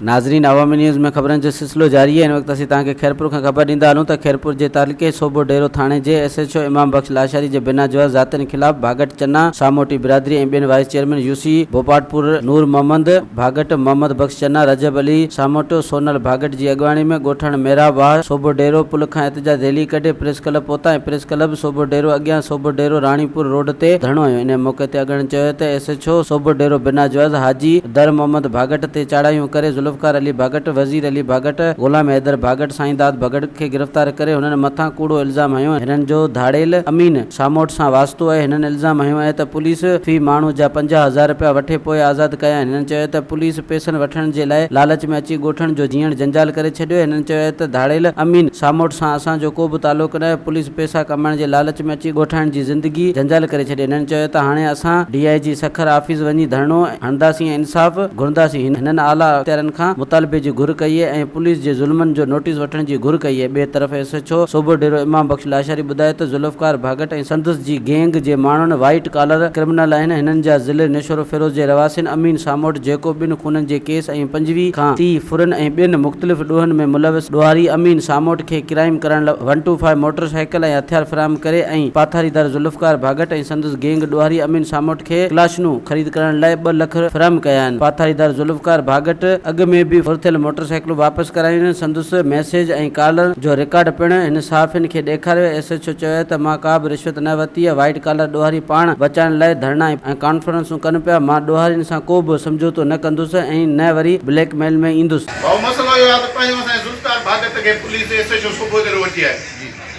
ناظرين عوامي نيوز ۾ خبرن جو سلسلو جاري آهي هن وقت اسين توهان کي خيرپور کان خبر ڏيندا هلون ته خيرپور جي تعلقي صوبو ڊيرو ٿاڻي جي S H O Imam Bakhsh Lashari جي بنا جواز ذاتين خلاف ڀاڳٽ چنا ساموٽي برادري ۽ ٻين vice chairman U C Bhopatpur Noor Muhammad Bhagat Muhammad Bakhsh Channa Rajab Ali Samoto Sonal Bhagat جي اڳواڻي ۾ ڳوٺاڻ محراب واهه صوبو ڊيرو پل کان احتجاج ريلي ڪڍي پريس ڪلب پهتا ۽ پريس ڪلب صوبو ڊيرو اڳيان صوبو ڊيرو راڻيپور روڊ تي ڌرڻو هنيو انهي موقعي تي اڳواڻن چيو ته ايس ايڇ او صوبو ڊيرو بنا جواز حاجي در محمد ڀاڳٽ تي چاڙهايون ڪري ذوالفقار علي ڀاڳٽ، وزير علي ڀاڳٽ، غلام حيدر ڀاڳٽ، سائينداد ڀڳٽ کي گرفتار ڪري هنن مٿان ڪوڙو الزام هنيو هنن جو ڌاڙيل امين ساموٽ سان واسطو آهي هنن الزام هنيو آهي ته پوليس في ماڻهو جا 50 هزار رپيا وٺي پوء آزاد ڪيا آهن هنن چيو ته پوليس پئسن وٺڻ جي لاء لالچ ۾ اچي ڳوٺن جو جيئڻ جنجال ڪري ڇڏيو هنن چيو آهي ته ڌاڙيل امين ساموٽ سان اسان جو ڪو به تعلق ناهي پوليس پئسا ڪمائڻ جي لالچ ۾ اچي ڳوٺائڻ جي زندگي جنجال ڪري ڇڏي هنن چيو ته هاڻي اسان ڊي I جي سکر آفيس وڃي ڌرڻو هڻنداسين ۽ انصاف گهرنداسين هنن اعليٰ اختيارين کان مطالبي جي گهر ڪئي ۽ پوليس جي ظلمن جو نوٽيس وٺڻ جي گهر ڪئي ٻئي طرف S H O سوڀوڍيرو Imam Bakhsh Lashari ٻڌايو ته ذوالفقار ڀاڳٽ ۽ سندس جي گينگ جي ماڻهن وائيٽ ڪالر ڪرمنل آهن هنن جا ضلعي نوشهروفيروز جي رهواسين امين ساموٽ جيڪو ٻن خونن جي ڪيس ۽ 25 کان 30 ڦرن ۽ ٻين مختلف ڏوهن ۾ ملوث ڏوهاري امين ساموٽ کي ڪرائيم ڪرڻ لاء one two five motorcycle ۽ هٿيار فراهم ڪري ۽ پاٿاريدار ذوالفقار ڀاڳٽ ۽ سندس گينگ ڏوهاري امين ساموٽ کي ڪلاشنون خريد ڪرڻ لاء 2 لک فراهم ڪيا آهن. پاٿاريدار ذوالفقار ڀاڳٽ اڳ ۾ به ڦر ٿيل موٽر سائيڪلون واپس ڪرايون آهن، سندس ميسيج ۽ ڪالر جو رڪارڊ پڻ هن صحافين کي ڏيکاريو. ايس ايڇ او چيو ته مان ڪا به رشوت نه ورتي آهي، وائيٽ ڪالر ڏوهاري پاڻ بچائڻ لاء ڌرڻا ۽ ڪانفرنسون ڪن پيا، مان ڏوهارين سان ڪو به سمجهوتو نه ڪندس ۽ نه وري بليڪ ميل ۾ ايندس. ڀائو مسئلو اهو آهي ته پهريون اسان جي ذوالفقار ڀاڳت کي police S H O Sobhodero وٺي آئي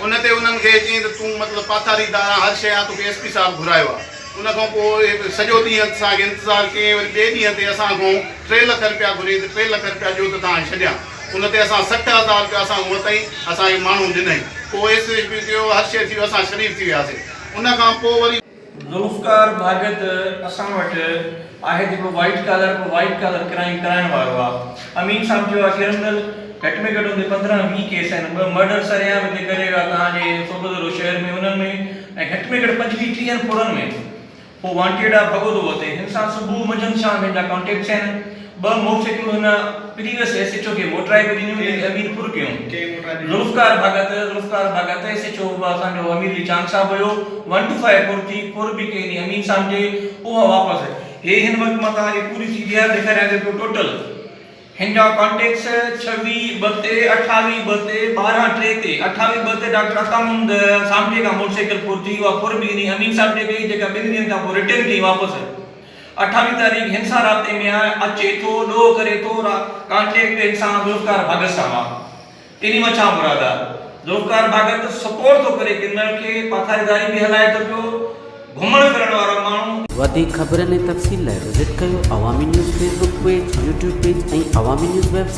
ان تي انهن کي چيائين ته تون مطلب پاٿاريدار آن هر شيء آن توکي ايس پي صاحب گهرايو آهي ان کان پوء سڄو ڏينهن اسان کي انتظار ڪيائين وري ٻئي ڏينهن تي اسان کان ٽي لک رپيا گهريائين ته ٽي لک رپيا ڏيو ته توهان کي ڇڏيان ان تي اسان 60 هزار رپيا اسان کان ورتائين اسان کي ماڻهو ڏنائين پوء ايس ايڇ پي ٿيو هر شيء ٿي ويو اسان شريف ٿي وياسين ان کان پوء وري ذوالفقار ڀاڳت اسان وٽ آهي جيڪو وائيٽ ڪالر به وائيٽ ڪالر ڪرائيم ڪرائڻ وارو آ امين صاحب چيو آ ڪرمنل گهٽ ۾ گهٽ ان تي 15 20 ڪيس آهن ٻه مرڊر سرعام هتي ڪري ويا توهان جي صوبدرو شهر ۾ انهن ۾ ۽ گهٽ ۾ گهٽ 25 30 ڦرن ۾ هو وانٽيڊ آ ڀڳو ٿو وتي هن سان صبح منجهند شام هن جا ڪانٽيڪٽس آهن ٻه موٽر سائيڪلون هن پريويس ايس ايڇ او کي موٽرائي به ڏنيون جيڪي امير ڦر ڪيون Zulfiqar Bhagat Zulfiqar Bhagat S H O به اسان جو امير علي چانگ صاحب هيو ون ٽو فائيو ڦر ٿي ڦر به ڪئي ني امين صاحب جي اها واپس هي هن وقت مان توهان کي پوري سي ڊي آر ڏيکاريان ٿو پيو ٽوٽل هن جا ڪانٽيڪس ڇويهه ٻه تي اٺاويهه ٻه تي ٻارهن ٽي تي اٺاويهه ٻه تي ڊاڪٽر عطا محمد سامٽي کان موٽر سائيڪل ڦر ٿي اها ڦر به انهي امين صاحب ڏي ڪئي جيڪا ٻن ڏينهن کان پوء رٽرن ڪئي واپس اٺاويهه تاريخ هن سان رابطي ۾ آهي، اچي ٿو، ڏوهه ڪري ٿو، ڪانٽيڪٽ هن سان ذوالفقار ڀاڳت سان آ. انهي مان ڇا مراد آ؟ ذوالفقار ڀاڳت سپورٽ ٿو ڪري ڪرمنل کي، پاٿاريداري به هلائي ٿو پيو، گهمڻ ڦرڻ وارا ماڻهو. وڌيڪ خبرن ۽ تفصيل لاء وزٽ ڪيو Awami news Facebook page, YouTube page ۽ Awami news website.